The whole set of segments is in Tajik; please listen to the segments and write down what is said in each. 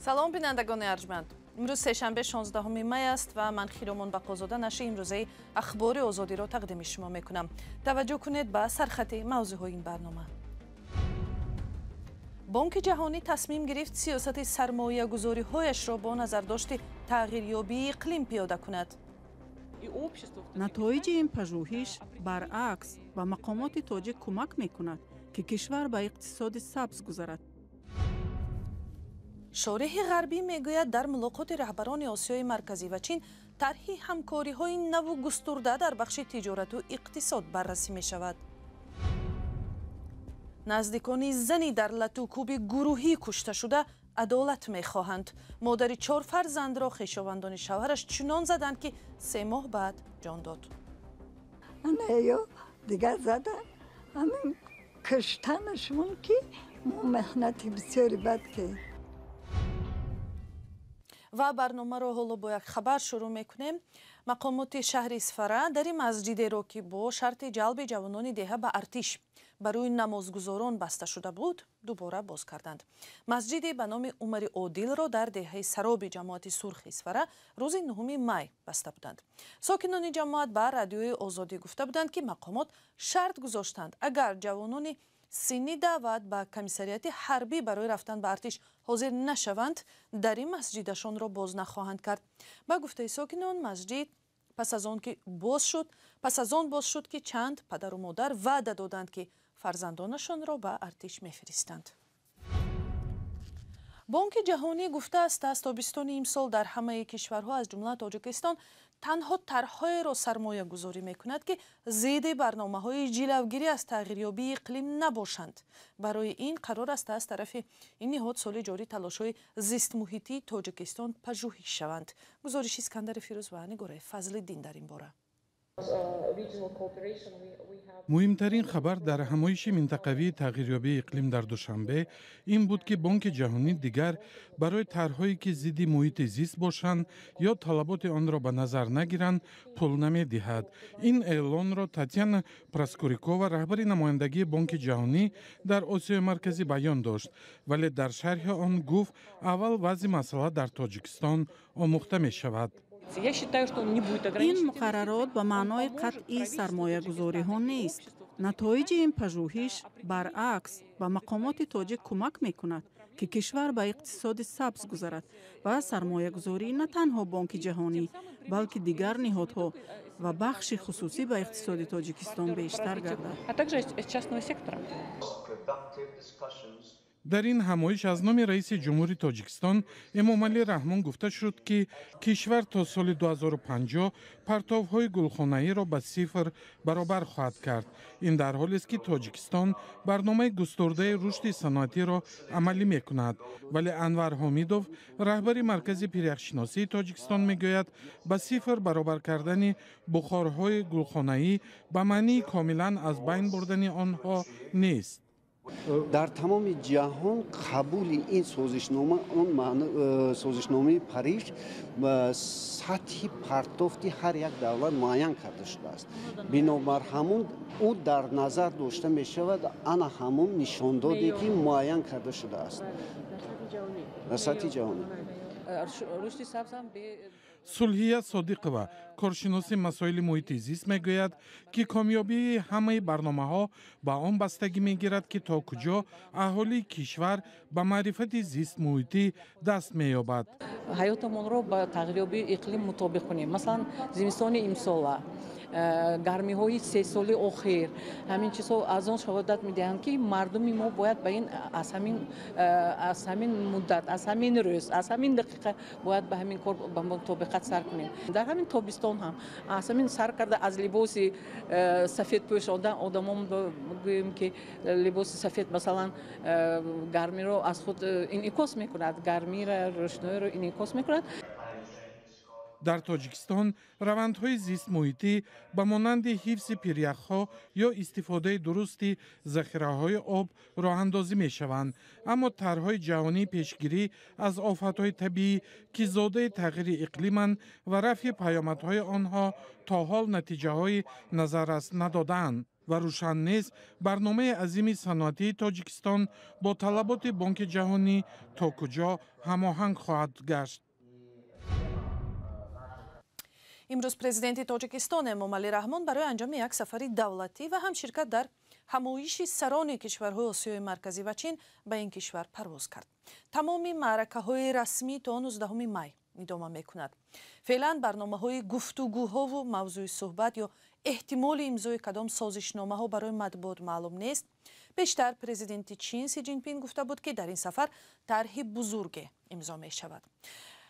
Салом, бинандагони арҷманд. Имрӯз сешанбе, 16 май аст ва ман, Хиромон Бақозода, нашри имрӯзаи Ахбори Озодиро тақдими шумо мекунам. Таваҷҷӯҳ кунед ба сархати мавзӯъҳои ин барнома. Бонки Ҷаҳонӣ тасмим гирифт сиёсати сармоягузориҳояшро бо назардошти тағйирёбии иқлим пиёда кунад. Натоиҷи ин пажӯҳиш, баръакс, ба мақомоти тоҷик кӯмак мекунад, ки кишвар ба иқтисоди сабз гузарад. Шореҳи ғарбӣ мегӯяд, дар мулоқоти раҳбарони Осиёи Марказӣ ва Чин тарҳи ҳамкориҳои наву густурда дар бахши тиҷорату иқтисод баррасӣ мешавад. Наздикони зани дар латукӯби гурӯҳӣ кушташуда адолат мехоҳанд. Модари чор фарзандро хешовандони шавҳараш чунон заданд, ки 3 моҳ баъд ҷон дод. Ё дигар задан, ҳамин куштанашмон, ки мо меҳнати бисёри бад ки Ва барномаро ҳоло бо як хабар шурӯъ мекунем. Мақомоти шаҳри Исфара дари масҷидеро, ки бо шарти ҷалби ҷавонони деҳа ба артиш барои намозгузорон баста шуда буд, дубора боз карданд. Масҷиде ба номи Умари Одилро дар деҳаи Сароби ҷамоати Сурхи Исфара рӯзи 9 май баста буданд. Сокинони ҷамоат ба Радиои Озодӣ гуфта буданд, ки мақомот шарт гузоштанд: агар ҷавонони синни даъват ба комиссариати ҳарбӣ барои рафтан ба артиш ҳозир нашаванд, дари масҷидашонро боз нахоҳанд кард. Ба гуфтаи сокинон, масҷид пас аз он боз шуд, ки чанд падару модар ваъда доданд, ки фарзандонашонро ба артиш мефиристанд. Бонки Ҷаҳонӣ гуфтааст, аз тобистони имсол дар ҳамаи кишварҳо, аз ҷумла Тоҷикистон, танҳо тарҳҳоеро сармоягузорӣ мекунад, ки зидди барномаҳои ҷилавгирӣ аз тағйирёбии иқлим набошанд. Барои ин қарор аст, аз тарафи ин ниҳод соли ҷорӣ талошҳои зистмуҳитии Тоҷикистон пажӯҳиш шаванд. Гузориши Искандари Фирӯз ва Нигораи Фазлиддин дар ин бора. Муҳимтарин хабар дар ҳамоиши минтақавии тағйирёбии иқлим дар Душанбе ин буд, ки Бонки Ҷаҳонӣ дигар барои тарҳҳое, ки зидди муҳити зист бошанд ё талаботи онро ба назар нагиранд, пул намедиҳад. Ин эълонро Татяна Проскурякова, раҳбари намояндагии Бонки Ҷаҳонӣ дар Осиёи Марказӣ, баён дошт, вале дар шарҳи он гуфт, аввал вазъи масъала дар Тоҷикистон омӯхта мешавад. Ин муқаррарот ба маънои қатъи сармоягузориҳо нест. Натоиҷи ин пажӯҳиш, баръакс, ба мақомоти тоҷик кӯмак мекунад, ки кишвар ба иқтисоди сабз гузарад ва сармоягузории на танҳо Бонки Ҷаҳонӣ, балки дигар ниҳодҳо ва бахши хусусӣ ба иқтисоди Тоҷикистон бештар гардад. Дар ин ҳамоиш аз номи раиси ҷумҳури Тоҷикистон Эмомалӣ Раҳмон гуфта шуд, ки кишвар то соли 2050 партовҳои гулхонаиро ба сифр баробар хоҳад кард. Ин дар ҳолест, ки Тоҷикистон барномаи густурдаи рушди саноатиро амалӣ мекунад. Вале Анвар Ҳомидов, раҳбари Маркази пиряхшиносии Тоҷикистон, мегӯяд, ба сифр баробар кардани бухорҳои гулхонаӣ ба маънии комилан аз байн бурдани онҳо нест. Дар тамоми ҷаҳон қабули ин созишнома, он созишномаи Париж, сатҳи партофти ҳар як давлат муайян карда шудааст. Бинобар ҳамун ӯ дар назар дошта мешавад, ана ҳамун нишондоде, ки муайян карда шудааст дар сатҳи ҷаҳонӣ. Сулҳия Содиқова, коршиноси масоили муҳити зист, мегӯяд, ки комёбии ҳамаи барномаҳо ба он бастагӣ мегирад, ки то куҷо аҳолии кишвар ба маърифати зистмуҳитӣ даст меёбад. Ҳаётамонро ба тағйирёбии иқлим мутобиқ кунем. Масалан, зимистони имсола, гармиҳои 3 соли охир, ҳамин чизҳо аз он шаҳодат медиҳанд, ки мардуми мо бояд ба ин аз ҳамин муддат, аз ҳамин рӯз, аз ҳамин дақиқа бояд ба ҳамин кор ба мутобиқат сар кунем. Дар ҳамин тобистон ҳам аз ҳамин сар карда, аз либоси сафед пӯшондан одамон гӯем, ки либоси сафед, масалан, гармиро аз худ инъикос мекунад, гармиро, рӯшноиро инъикос мекунад. Дар Тоҷикистон равандҳои зистмуҳитӣ ба монанди ҳифзи пиряхҳо ё истифодаи дурусти захираҳои об роҳандозӣ мешаванд, аммо тарҳҳои ҷаҳонии пешгирӣ аз офатҳои табиӣ, ки зодаи тағйири иқлиманд, ва рафъи паёмадҳои онҳо то ҳол натиҷаҳои назаррас надодаанд. Ва рӯшан нест, барномаи азими саноатии Тоҷикистон бо талаботи Бонки ҷаҳонӣ то куҷо ҳамоҳанг хоҳад гашт. Имрӯз президенти Тоҷикистон Эмомалӣ Раҳмон барои анҷоми як сафари давлатӣ ва ҳамширкат дар ҳамоиши сарони кишварҳои Осиёи Марказӣ ва Чин ба ин кишвар парвоз кард. Тамоми маъракаҳои расмӣ то 19 май идома мекунад. Феълан барномаҳои гуфтугӯҳову мавзӯи суҳбат ё эҳтимоли имзои кадом созишномаҳо барои матбуот маълум нест. Бештар президенти Чин Си Ҷинпин гуфта буд, ки дар ин сафар тарҳи бузурге имзо мешавад.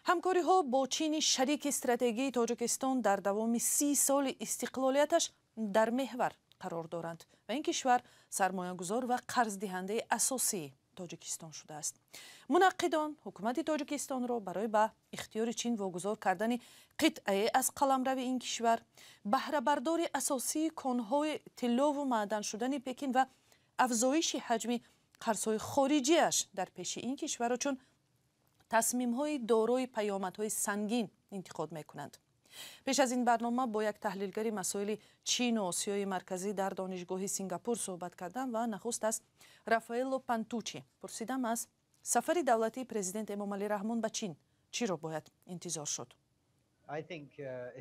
Ҳамкориҳо бо Чини шарики стратегии Тоҷикистон дар давоми 30 соли истиқлолияташ дар меҳвар қарор доранд ва ин кишвар сармоягузор ва қарздиҳандаи асосии Тоҷикистон шудааст. Мунаққидон ҳукумати Тоҷикистонро барои ба ихтиёри Чин вогузор кардани қитъае аз қаламрави ин кишвар, баҳрабардори асосии конҳои тиллову маъдан шудани Пекин ва афзоиши ҳаҷми қарзҳои хориҷиаш дар пеши ин кишварро чун тасмимҳои дорои паёмадҳои сангин интиқод мекунанд. Пеш аз ин барнома бо як таҳлилгари масоили Чину Осиёи Марказӣ дар Донишгоҳи Сингапур суҳбат кардам ва нахуст аз Рафаэлло Пантучи пурсидам, аз сафари давлатии президент Эмомалӣ Раҳмон ба Чин чиро бояд интизор шуд.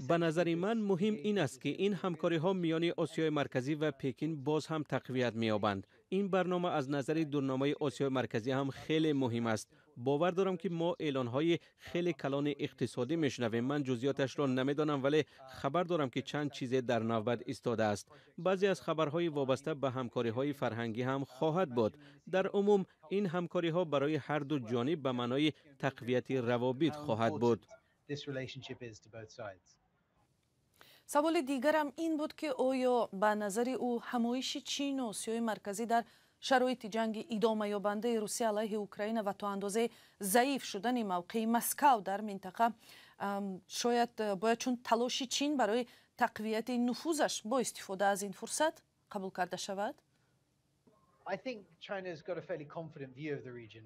Ба назари ман, муҳим ин аст, ки ин ҳамкориҳо миёни Осиёи Марказӣ ва Пекин боз ҳам тақвият меёбанд. Ин барнома аз назари дурнамои Осиёи Марказӣ ҳам хеле муҳим аст. Бовар дорам, ки мо эълонҳои хеле калони иқтисодӣ мешунавем. Ман ҷузъиёташро намедонам, вале хабар дорам, ки чанд чизе дар навбат истодааст. Баъзе аз хабарҳои вобаста ба ҳамкориҳои фарҳангӣ ҳам хоҳад буд. Дар умум, ин ҳамкориҳо барои ҳарду ҷониб ба маънои тақвияти равобит хоҳад буд. Саволи дигарам ин буд, ки оё ба назари ӯ ҳамоиши Чину Осиёи Марказӣ дар шароити ҷанги идомаёбандаи Русия алайҳи Украина ва то андозаи заиф шудани мавқеи Москав дар минтақа шояд бояд чун талоши Чин барои тақвияти нуфузаш бо истифода аз ин фурсат қабул карда шавад? I think China's got a fairly confident view of the region.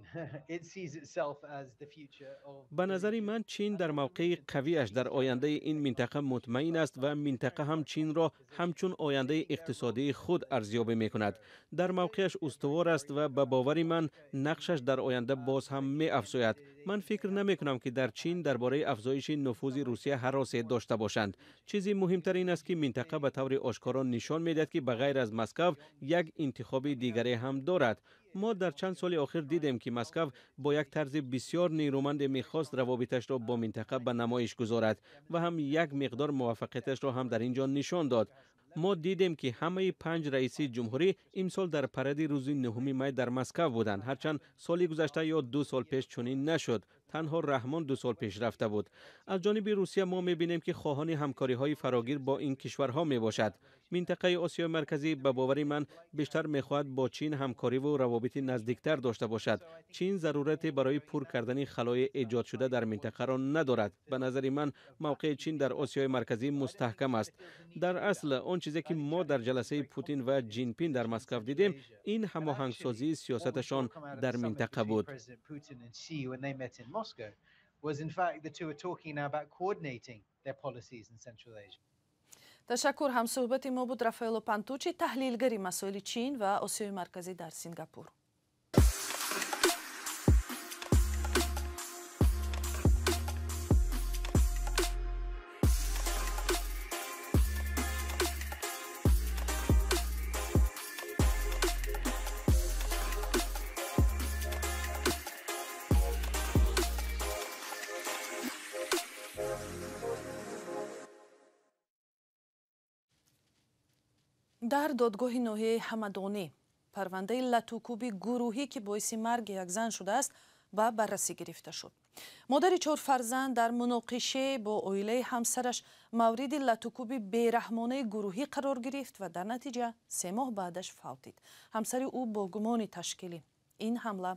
It sees itself as the future of Ба назари ман, Чин дар мавқеи қавиаш дар ояндаи ин минтақа мутмаин аст ва минтақа ҳам Чинро ҳамчун ояндаи иқтисодии худ арзёбӣ мекунад. Дар мавқеаш устувор аст ва ба бовари ман, нақшаш дар оянда боз ҳам меафзояд. Ман фикр намекунам, ки дар Чин дар бораи афзоиши нуфузи Русия ҳаросе дошта бошанд. Чизи муҳимтар ин аст, ки минтақа ба таври ошкоро нишон медиҳад, ки ба ғайр аз Москав як интихоби дигаре ҳам дорад. Мо дар чанд соли охир дидем, ки Москав бо як тарзи бисёр нерӯманде мехост равобиташро бо минтақа ба намоиш гузорад ва ҳам як миқдор муваффақияташро ҳам дар ин ҷо нишон дод. Мо дидем, ки ҳамаи панҷ раиси ҷумҳурӣ имсол дар паради рӯзи 9 май дар Москав буданд, ҳарчанд соли гузашта ё 2 сол пеш чунин нашуд. Танҳо Раҳмон 2 сол пеш рафта буд. Аз ҷониби Русия мо мебинем, ки хоҳони ҳамкориҳои фарогир бо ин кишварҳо мебошад. Минтақаи Осиёи Марказӣ, ба бовари ман, бештар мехоҳад бо Чин ҳамкориву равобити наздиктар дошта бошад. Чин зарурате барои пур кардани халои эҷодшуда дар минтақаро надорад. Ба назари ман, мавқеи Чин дар Осиёи Марказӣ мустаҳкам аст. Дар асл, он чизе ки мо дар ҷаласаи Путин ва Ҷинпин дар Москав дидем, ин ҳамоҳангсозии сиёсаташон дар минтақа буд. Was in fact the two are talking now about coordinating their policies in Central Asia. Ташаккур. Ҳамсӯҳбати мо буд Рафаэло Пантучи, таҳлилгари масоили Чин ва Осиёи Марказӣ дар Сингапур. Дар додгоҳи ноҳияи Ҳамадонӣ парвандаи латукӯби гурӯҳӣ, ки боиси марги як зан шудааст, ба баррасӣ гирифта шуд. Модари чор фарзанд дар муноқише бо оилаи ҳамсараш мавриди латукӯби бераҳмонаи гурӯҳӣ қарор гирифт ва дар натиҷа 3 моҳ баъдаш фавтид. Ҳамсари ӯ бо гумони ташкили ин ҳамла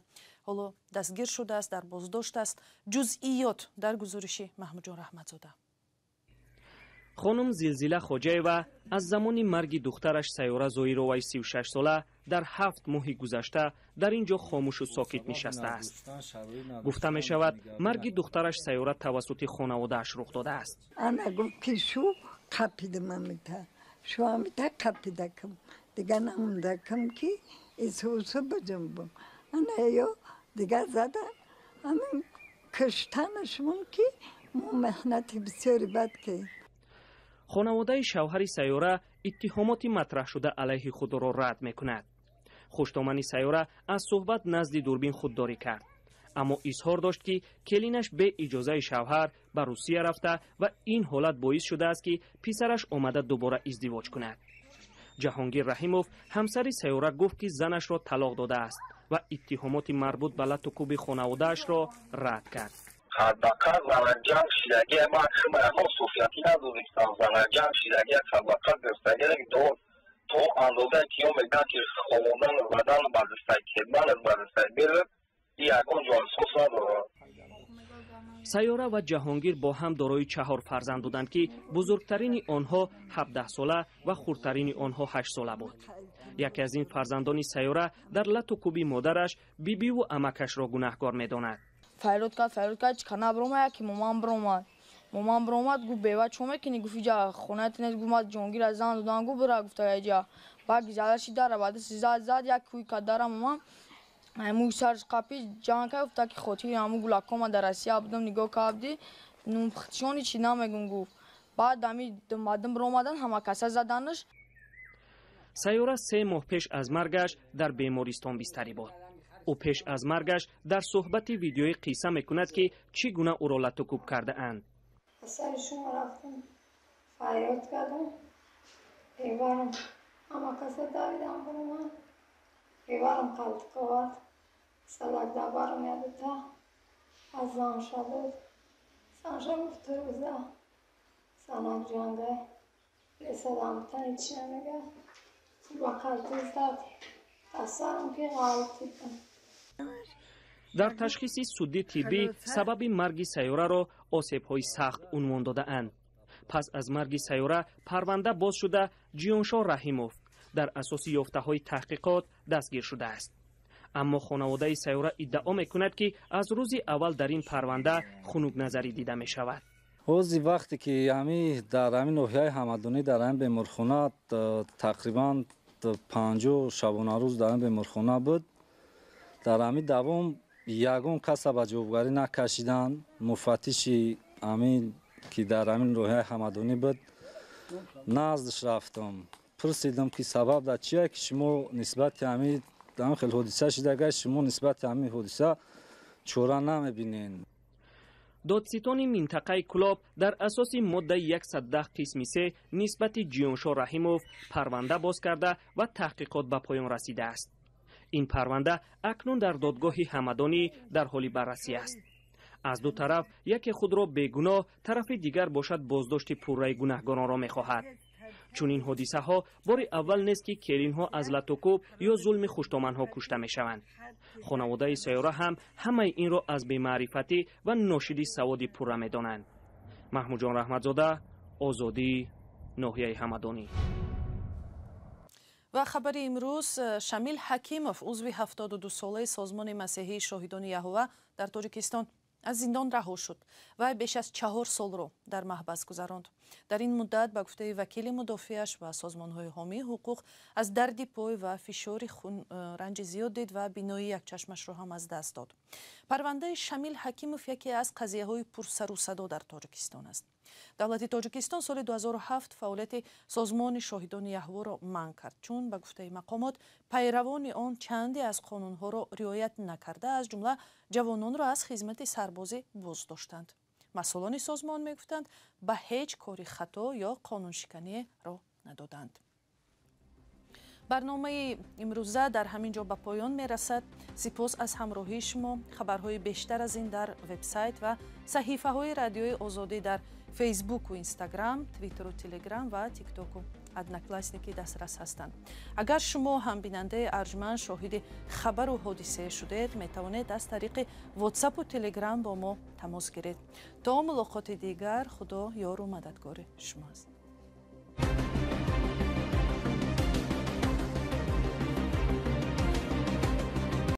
ҳоло дастгир шудааст, дар боздошт аст. Ҷузъиёт дар гузориши Маҳмудҷон Раҳматзода. Хонум Зилзила Хоҷаева аз замони марги духтараш Сайёра Зоироваи 36сола дар 7 моҳи гузашта дар ин ҷо хомӯшу сокит нишастааст. Гуфта мешавад, марги духтараш Сайёра тавассути хонаводааш рух додааст. Ана гуфт, ки шу қапидам, амита шу амита қапидакам. Дигар намондакам ки исусу биҷунбам. Ана ё дигар задан ҳамин киштанашмон ки мо меҳнати бисёри бад кардем. Хонаводаи шавҳари Сайёра иттиҳомоти матраҳшуда алайҳи худро рад мекунад. Хуштомани Сайёра аз суҳбат назди дурбин худдорӣ кард, аммо изҳор дошт, ки келинаш бе иҷозаи шавҳар ба Русия рафта ва ин ҳолат боис шудааст, ки писараш омада дубора издивоҷ кунад. Ҷаҳонгир Раҳимов, ҳамсари Сайёра, гуфт, ки занашро талоқ додааст ва иттиҳомоти марбут ба лату кӯби хонаводаашро рад кард. Қадбақад занаҷанг шидагия, ман ягон суфиятӣ надонистам. Занаҷанг шидагия, қадбақад гирифтагия то андозае ки ё мегӯянд, ки ховондан задан ба дастай, кебанат ба дастай берад, ягон ҷо асос надорад. Сайёра ва Ҷаҳонгир бо ҳам дорои чаҳор фарзанд буданд, ки бузургтарини онҳо 17сола ва хурдтарини онҳо 8сола буд. Яке аз ин фарзандони Сайёра дар лату кӯби модараш бибиву амакашро гунаҳкор медонад. Фарёд кард, фарёд кард, чӣ кана биромад, яке моман биромад. Моман биромад, гуфт: «Бева, чо мекунӣ?» Гуфт: «Иҷа хонаят нест». Гуфт: «Ман Ҷонгира зан додам». Гуфт: «Бира», гуфта, иҷа. Баъд зада шид, дара ба дасти зад, зад, як кӯй кард дара, моман ҳамун сарш қапи ҷанг кард, гуфта ки хотири ҳамун гулакҳо ман дар Россия будам, нигоҳ кардӣ, нумхчони чӣ намегум, гуфт. Баъд ами мардум биромадан, ҳама каса заданаш. Сайёра 3 моҳ пеш аз маргаш дар бемористон бистарӣ буд. Ӯ пеш аз маргаш дар суҳбати видеоӣ қисса мекунад, ки чӣ гуна ӯро латукӯб кардаанд. Аз сари шумо рафтам, фарёд кардам, беварам ҳама каса давидам биромад, беварам қалтиқ овард, салак дабарам ядута аз занша буд. Занша гуфт: «Турӯза занак ҷангай лесадамтани чӣ намега». Ба қалтиқ зад аз сарам ки ғалтидам. Дар ташхиси суддӣ тиббӣ сабаби марги Сайёраро осебҳои сахт унвон додаанд. Пас аз марги Сайёра парванда боз шуда, Ҷиёншоҳ Раҳимов дар асоси ёфтаҳои таҳқиқот дастгир шудааст. Аммо хонаводаи Сайёра иддао мекунад, ки аз рӯзи аввал дар ин парванда хунукназарӣ дида мешавад. Ҳози вақте ки ҳами дар ҳамин ноҳияи Ҳамадонӣ, дар ҳамин беморхона тақрибан 50 шабонарӯз дар ҳамин беморхона буд. Дар ҳамин давом ягон каса ба ҷавобгарӣ накашиданд. Муфаттиши ҳамин ки дар ҳамин ноҳияи Ҳамадонӣ буд, наздаш рафтам, пурсидам, ки сабаб дар чие, ки шумо нисбати ҳамин хел ҳодиса шидага, шумо нисбати ҳамин ҳодиса чора намебинед. Додситони минтақаи Кӯлоб дар асоси моддаи 110 қисми 3 нисбати Ҷиёншоҳ Раҳимов парванда боз карда ва таҳқиқот ба поён расидааст. Ин парванда акнун дар додгоҳи Ҳамадонӣ дар ҳоли баррасӣ аст. Аз ду тараф яке худро бегуноҳ, тарафи дигар бошад боздошти пурраи гунаҳгоронро мехоҳад. Чунин ҳодисаҳо бори аввал нест, ки келинҳо аз латукӯб ё зулми хуштоманҳо кушта мешаванд. Хонаводаи Сайёра ҳам ҳамаи инро аз бемаърифатӣ ва ношиди саводи пурра медонанд. Маҳмудҷон Раҳматзода, Озодӣ, ноҳияи Ҳамадонӣ. Ва хабари имрӯз: Шамил Ҳакимов, узви 72-солаи созмони масеҳии Шоҳидони Яҳова дар Тоҷикистон, аз зиндон раҳо шуд. Вай беш аз 4 солро дар маҳбас гузаронд. Дар ин муддат, ба гуфтаи вакили мудофиаш ва созмонҳои ҳомии ҳуқуқ, аз дарди пой ва фишори хун ранҷи зиёд дид ва биноии як чашмашро ҳам аз даст дод. Парвандаи Шамил Ҳакимов яке аз қазияҳои пурсарусадо дар Тоҷикистон аст. Давлати Тоҷикистон соли 2007 фаъолияти созмони Шоҳидони Яҳворо манъ кард, чун ба гуфтаи мақомот, пайравони он чанде аз қонунҳоро риоят накарда, аз ҷумла ҷавононро аз хизмати сарбозӣ боздоштанд. Масъулони созмон мегуфтанд, ба ҳеҷ кори хато ё қонуншикание роҳ надоданд. Барномаи имрӯза дар ҳамин ҷо ба поён мерасад. Сипос аз ҳамроҳии шумо. Хабарҳои бештар аз ин дар вебсайт ва саҳифаҳои Радиои Озодӣ дар Фейсбуку Инстаграм, Твиттеру Телеграм ва Тиктоку Одноклассники дастрас ҳастанд. Агар шумо ҳам, бинандаи арҷманд, шоҳиди хабару ҳодисае шудед, метавонед аз тариқи Ватсапу Телеграм бо мо тамос гиред. То мулоқоти дигар, Худо ёру мададгори шумоаст.